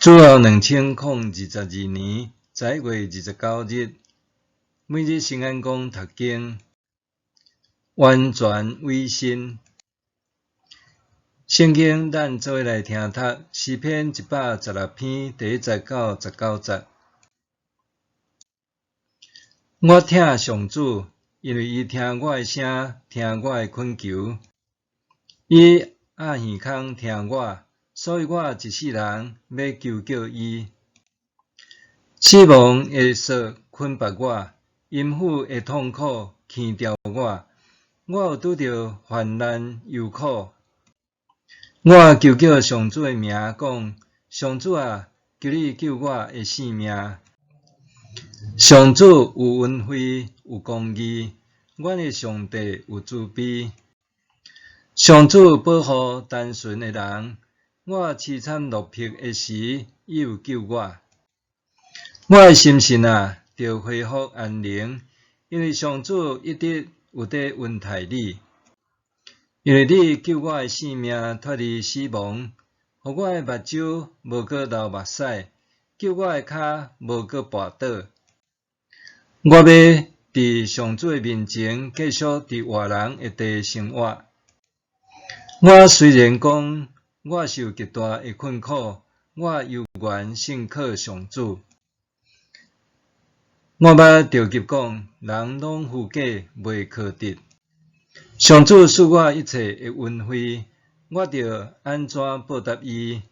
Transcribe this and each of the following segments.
主後2022年11月29日，每日聖安講讀經，完全委身。聖經咱做伙來聽讀詩篇116篇第1節到19節。我疼上主，因為伊聽我的聲，聽我的懇求。伊掩耳孔聽我，所以我一世人欲求告伊。死亡的索捆縛我，陰府的痛苦牽牢我，我有拄著患難憂苦。我求叫上主的名，講：上主啊，求你救我的性命。上主有恩惠，有公義，阮的上帝有慈悲。上主保護單純的人，我淒慘落魄的時，伊有救我。我的心神啊，著恢復安寧，因為上主一直有佇恩待你。因為你救我的性命脫離死亡，予我的目睭無閣流目屎，救我的跤無閣跋倒。我欲佇上主的面前繼續佇活人的地生活。我雖然講我受極大的困苦，我猶原信靠上主。我捌著急講，人攏虛假，袂可得。上主賜我一切的恩惠，我著按怎報答伊？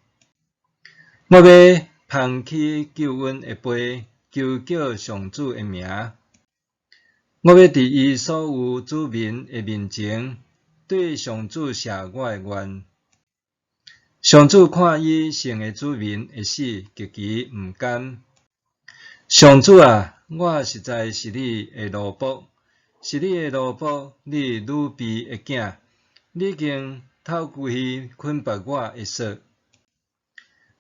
我欲捧起救恩的杯，求叫上主的名。我欲佇伊所有子民的面前，對上主謝我的願。上主看伊聖的子民的死，極其毋甘。上主啊，我實在是你的奴僕，是你的奴僕，你女婢的囝。你已經透開捆縛我的索。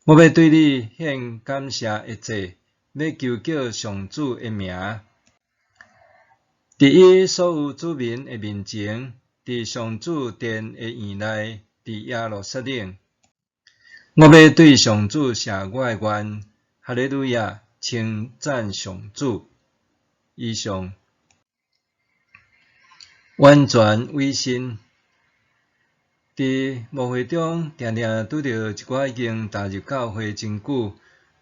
我欲對你獻感謝的祭，欲求叫上主的名。佇伊所有子民的面前，佇上主殿的院內，佇耶路撒冷，我欲對上主謝我的願。哈利路亞，稱讚上主。以上，完全委身。佇牧會中，定定拄著一寡已經踏入教會真久，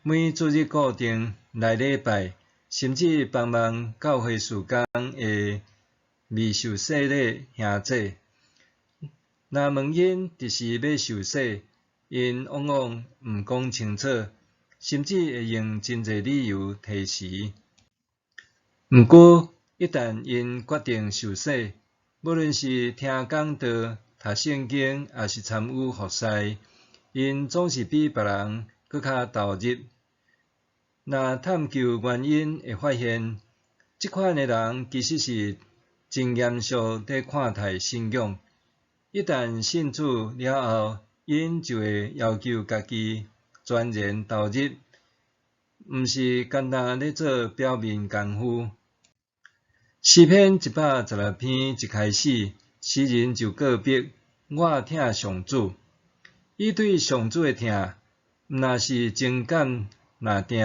每主日固定來禮拜，甚至幫忙教會事工的未受洗禮兄姊。若問𪜶佇時欲受洗，𪜶往往毋講清楚，甚至會用真濟理由推辭。毋過，一旦𪜶決定受洗，無論是聽講道、讀聖經，抑是參與服侍，𪜶總是比別人閣較投入。若探究原因，會發現，這款的人其實是真嚴肅佇看待信仰。一旦信主了後，𪜶就會要求家己全然投入，毋是干焦咧做表面功夫。詩篇116篇一開始，詩人就告白：我疼上主。伊對上主的疼，毋但是情感若定，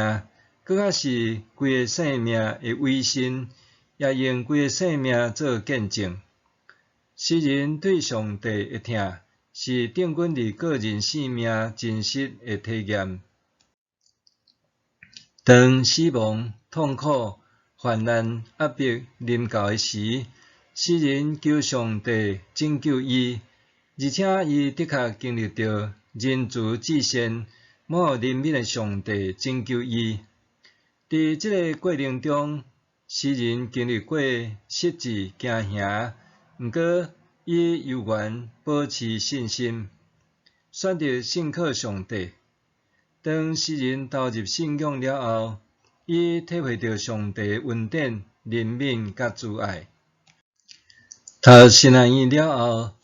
閣較是規个生命的委身，也用規个生命做見證。詩人對上帝的疼，是定根佇個人生命真實的體驗。當死亡、痛苦、患難、壓迫臨到的時，詩人求上帝拯救伊，而且伊的確經歷著仁慈至善、滿有憐憫的上帝拯救伊。佇這个過程中，詩人經歷過失志驚嚇，毋過伊猶原保持信心，選擇信靠上帝。當詩人投入信仰了後，伊體會著上帝恩典、憐憫佮慈愛。讀神學院了後，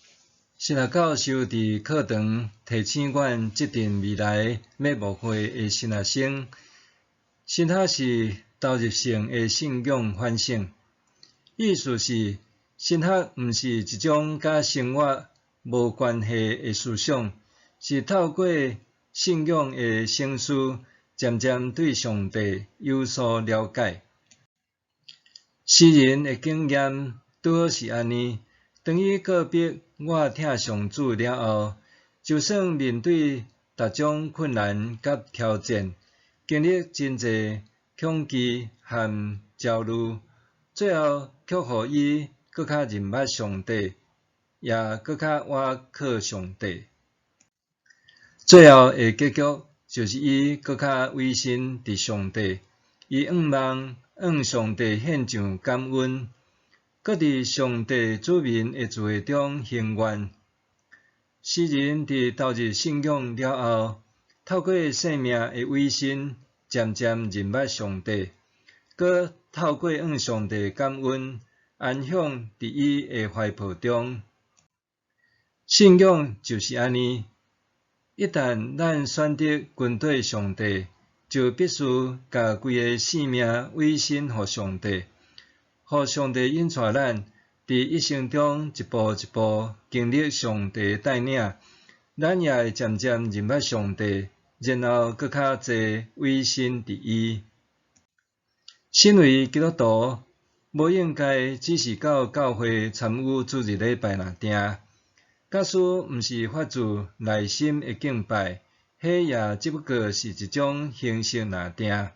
神學教授佇課堂提醒阮這陣未來欲牧會的神學生，神學是投入性的信仰反省，意思是神學毋是一種佮生活無關係的思想，是透過信仰的省思，漸漸對上帝有所了解。詩人的經驗拄好是按呢，當伊告別我疼上主了後，就算面對逐種困難佮挑戰，經歷真濟恐懼和焦慮，最後卻予伊閣較認捌上帝，也閣較倚靠上帝。最後的結局就是伊閣較委身佇上帝，伊向望向上帝獻上感恩，閣佇上帝子民的聚會中行願。詩人佇投入信仰了後，透過生命的委身，漸漸認捌上帝，閣透過向上帝感恩，安享佇伊的懷抱中。信仰就是按呢，一旦咱選擇跟綴上帝，就必須共規个性命委身予上帝，予上帝引帶咱佇一生中一步一步經歷上帝帶領，咱也會漸漸認捌上帝，然後閣較濟委身佇伊。身為基督徒，無應該只是到教會參與主日禮拜爾定。假使毋是發自內心的敬拜，彼也只不過是一種形式爾定。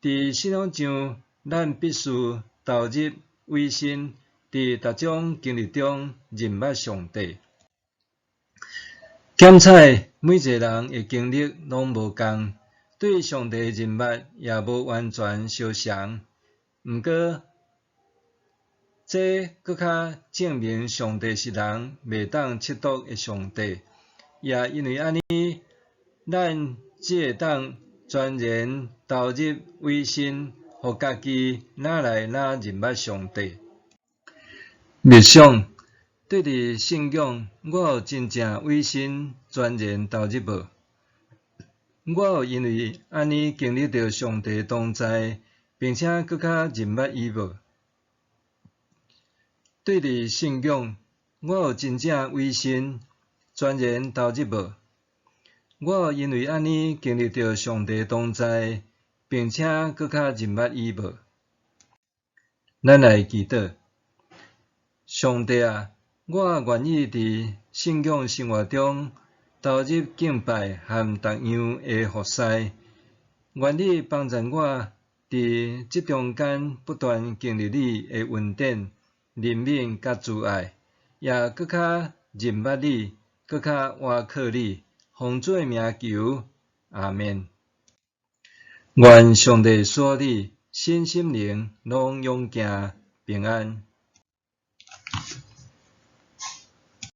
佇信仰上，咱必須投入委身，佇逐種經歷中認捌上帝。檢採每一个人的經歷攏無仝，對上帝的認捌也無完全相仝。毋過，這閣較證明上帝是人袂當測度的上帝，也因為按呢，咱才會當全然投入委身，予家己愈來愈認捌上帝。默想，對佇信仰，我有真正委身全然投入無？我有因為按呢經歷著上帝同在，並且閣較認捌伊無？對佇信仰，我有真正委身全然投入無？我有因為按呢經歷著上帝同在，並且閣較認捌伊無？咱來祈禱。上帝啊，我願意佇信仰生活中投入敬拜和逐樣的服事，願你幫助我佇這中間不斷經歷你的恩典、憐憫佮慈愛，也閣較認捌你，閣較倚靠你。奉主的名求，阿們。願上帝賜予你身心靈攏勇健平安。